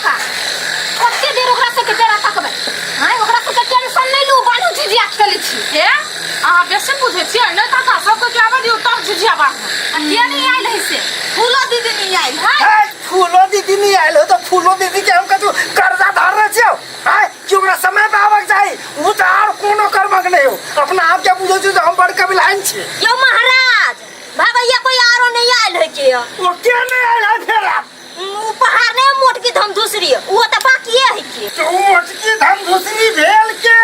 काका कते देर ओकरा सबके बेरा तकबै आँय ओकरा सबके टेंशन नहि लू बालू झिझिया खेलै छी हे अहाँ बेसी बुझै छियै नहि काका सबके के आबै दियौ तब झिझिया बान्हब आ के नहि आयल है से फूलो दीदी नहि आयल है हे, फूलो दीदी नहीं आयल हो तो फूलो दीदी के हम कथू कर्जा धरने छियौ आय कि ओकरा समय पे आबक चाही उ तऽ आर कोनो कर्मक नहीं हो अपना आप के बुझै छी जे हम बड़ कबिलाइन छी यौ महाराज भागैया कोई आरो नहीं आयल है के ओ के नहीं आयल है फेर आब उ पहाड़ नहीं मोट की धम दूसरी वो तो बाकिए है के तो उ मोटकी धम दूसरी भेल के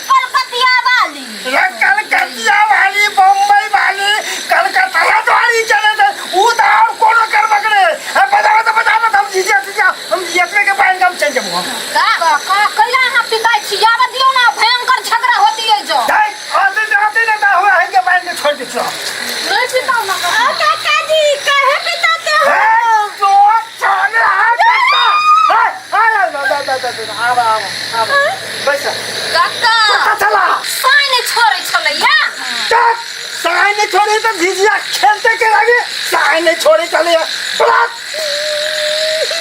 कलकतिया वाली रे कलकतिया वाली बम्बई वाली कलकत्ता द्वारी चले थे उ तऽ और कोनो कर्मक नहीं है बजाबे तऽ बजाबे तऽ हम झिझिया झिझिया हम एतबे के पानि कम चलि जेबो हम का का कैला अहाँ पिताइ छी आबऽ दियौ ने भयंकर झगड़ा होती है जो जाय आते आते ना तऽ हमरा हइके पानि के छोड़ि दै छियौ नहि पिताउ ना काका काका जी काहे पिताते हो हे तो चले आ काका हे आ आ दा दा दा दा आब आब आब बैस काका कतऽ चला साँय नहि छोड़ै छलैया तक साय नहीं छोड़ी तो झिझिया खेलते के लागे साय नहीं छोड़ी चले बड़ा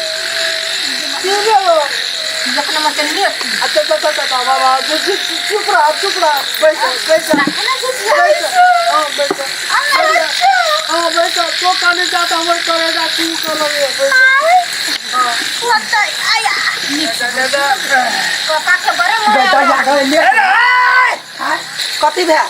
की भेलो एक नंबर के लेट अच्छा अच्छा अच्छा अच्छा बाबा चुप रह चुप रह बैस बैस बैस हाँ बैस हाँ बैस तो काने जाता हमर करेगा तू कर लगे बैस हाँ काका के बड़े बेटा माया जा के ले अरे कथी भेल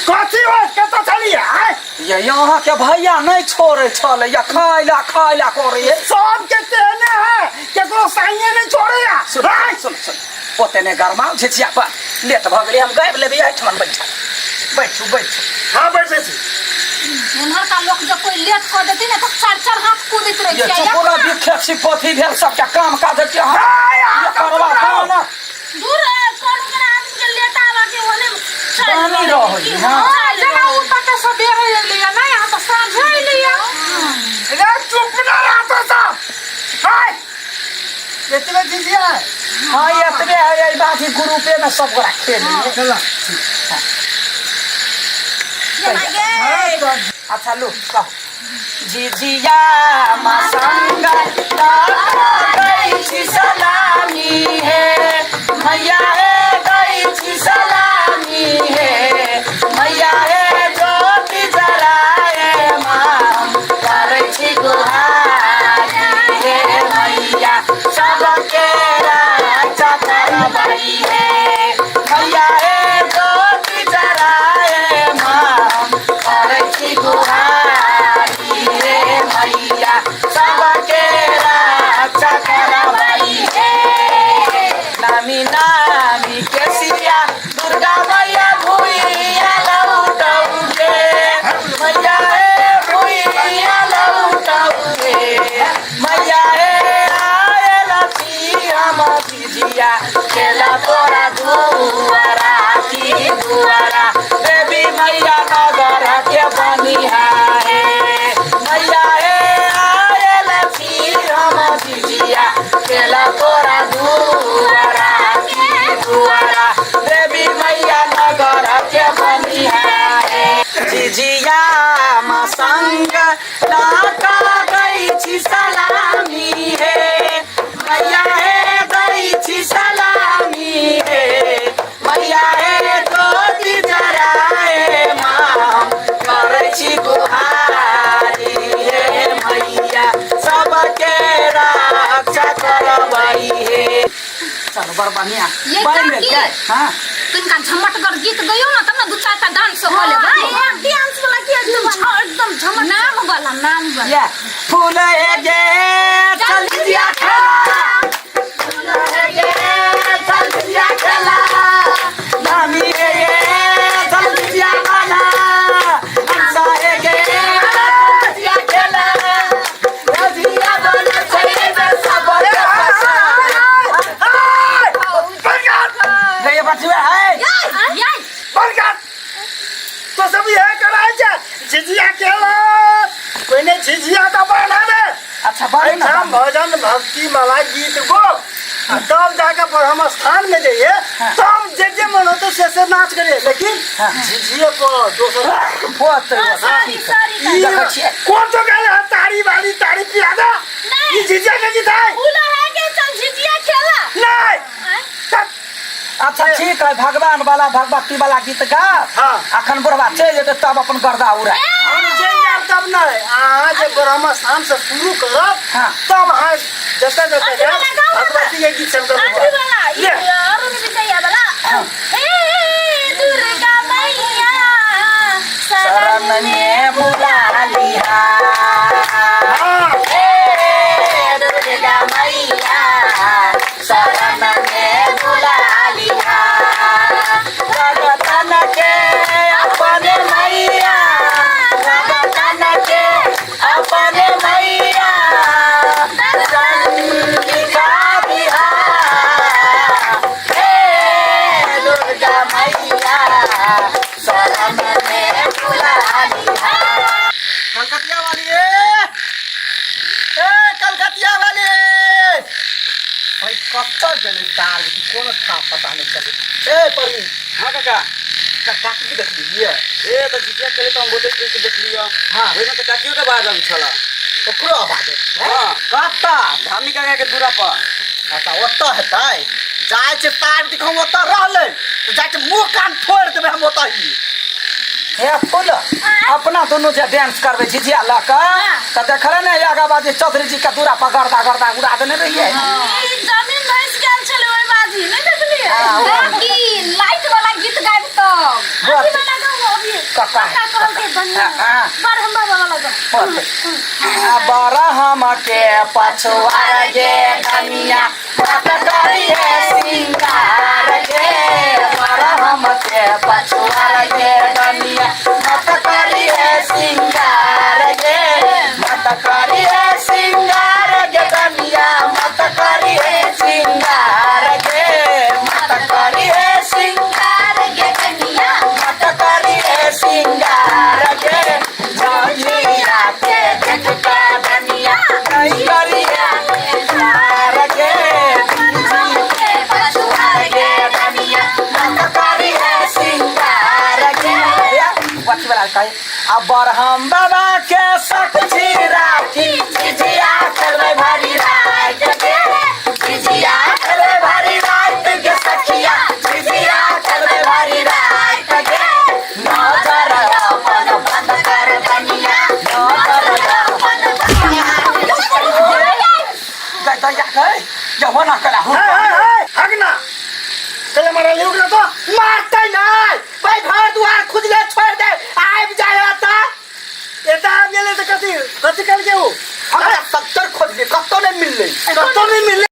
कथी हो कतऽ चलिए आय ये यहाँ के भैया नहीं छोड़े छले या खाय ला खाय ला करे है सबके तेहने है केकरो साइए नहीं छोड़े सुन सुन सुन ओते ने गरमाउ झिझिया पर लेट भऽ गेलै हम गाबि लेबै एहिठमन बैठल बैठू बैठू हाँ बैठे छी उम्हर का लोग जब कोई लेट कर देती ना तो चार चार हाथ कूदित रहे ये छियै चुप रह बिखेप सी पोथी भेल सबटा काम काज के अहाँ ये करवा दाना दूर कोनो के आदमी के लेट आवा के ओने पानी रहै हाँ हाँ जेना उ तते सबेरे एलैया नहि अहाँ तऽ साँझे एलैया रे चुप ना रह तो सब हाय एतबे दीजिए हाँ एतबे है एहि बाकी ग्रुपे में सब गोरा खेल चला अच्छा लो कह झिझिया मसंग गई सलामी है मैया हे गई छी सलामी है मैया हे ज्योति जराए माँ करै छी गुहारी हे मैया सबके रक्षा करबै हे मैया हे ज्योति जराए माँ करै छी गुहारी हे मैया सबके रक्षा करबै हे नामी नामी केसिया दुर्गा मैया भुइया लौटौगे मैया हे भुइया लौटौगे मैया हे आयल छी हम झिझिया खेला तोरा दुआरा की दुआरा देवी मैया नगर के बनिहारे मैया हे आयल छी हम झिझिया खेला तोरा दुआरा की दुआरा देवी मैया नगर के बनिहारे झिझिया मा संग लाका गई छी सलामी हे मैया हे गई छी सलामी हे मैया हे ज्योति जराए माँ करै छी गुहारी हे मैया सबके रक्षा करबै हे चलो बड़ बढ़िया ये बन काकी। गेल हाँ तिनका झमटगर गीत गइयो ना तब ना दू चार टा डांस हो लेबै डांस वाला की एकदम एकदम झमट नाम वाला नाम वाला ये फूल हे गे चल जिया खेला फूल हे गे चल जिया खेला नामी हे गे चल जिया बना अंसा हे गे चल जिया खेला रजिया बना छे सब के पसा रे ये बचुआ है ये बंद कर तो सब यह कराए छे झिझिया केला पहिने झिझिया तऽ बना दे अच्छा बारे ना एहिठाम भजन भक्ति वाला गीत गो आ तब जाके ब्रह्म स्थान में जाइए तब जे जे मन होते से से नाच करिए लेकिन झिझिए पर दोसर बहुत सॉरी सॉरी ई देखै छियै। कौन तो गए तारी वाली तारी पिया दे ई झिझिया के गीत है फूलो है के चल झिझिया अच्छा ठीक है, भगवान वाला भगवती वाला गीत गा। हाँ। अखन बुढ़वा चलि जेतै तब अपन गर्दा उड़ा। हम चलि जायब तब नहि, अहाँ जे ब्रह्म स्थान से शुरू करब हाँ। तब अहाँ जतऽ जतऽ अथी जायब वाला गाउ ना। भगवती के गीत सब अथी गबै। वाला ई ले। अरुण विजया वाला। हे दुर्गा मैया शरण में बुला लिहा। हाँ। हे दुर्गा मैया शरण में बुला लिहा, भगतन के अपन मैया, भगतन के अपन मैया चंडिका बिहा। हे दुर्गा मैया शरण में बुला लिहा। कलकतिया वाली ए, ए कलकतिया वाली भाई, कतऽ गेलै ताल की कोनो था पता नहीं चले। ए परवीन। हाँ काका। काकी के देखलियै? ए तऽ झिझिया खेले तऽ हम बहुते के देखलियै। हाँ। ओहिमे तऽ काकियो के आवाज आबै छल। ओकरो आवाज आबै छै? हाँ। कतऽ? धामी काका के दूरा पर। अच्छा ओतऽ हेतै। जाइ छै तार देख, हम ओतऽ रहलै तऽ जाइ छै मुँह कान फोड़ि देबै हम ओतऽ ही। हे फूल, अपना दुनू जे डांस करबै झिझिया लऽ कऽ तऽ देखले ने आगा बाजी चौधरी जी के दूरा पर गर्दा गर्दा उड़ा देने रहियै। ई जमीन भैंस गेल छलै ओहि बाजी, नहि देखलियै? हाँ, ओ- बाकी लाइट वाला गीत गाबि तब। अथी वाला गाउ अभी। कका। कका कहलकै बढ़िया। हाँ। बरहम बाबा वाला गाउ। बरहम के पछुआर गे धनिया मत करिए सिंगार गे, बरहम के पछुआर गे धनिया मत करिए सिंगार गे, मत करिए सिंगार गे धनिया, मत करिए सिंगार गे, मत करिए सिंगार गे कनिया, मत करिए सिंगार गे, झिझिया के देख के धनिया नहीं करिए सिंगार गे, के पछुआर गे धनिया मत करिए सिंगार गे। बच्ची वाला कहे अब बरहम बाबा के सखी राखी, झिझिया खेलबै भरी राति गे, झिझिया खेलबै भरी राति गे सखिया, झिझिया खेलबै भरी राति गे, नजर अपन बंद कर धनिया, नजर अपन दैया गई जहो ना कला हे, हे, हे, हगना चले मारा लियो ना तो मारतै नहीं भाई, घर दुआर खुजले छोड़ दे, आबि जाय एतऽ। एता आबि गेलै तऽ कथी कथी कहलकै ओ? हमरा सत्तर खोजली, कतौ नहीं मिललै। कतौ नहि मिललै।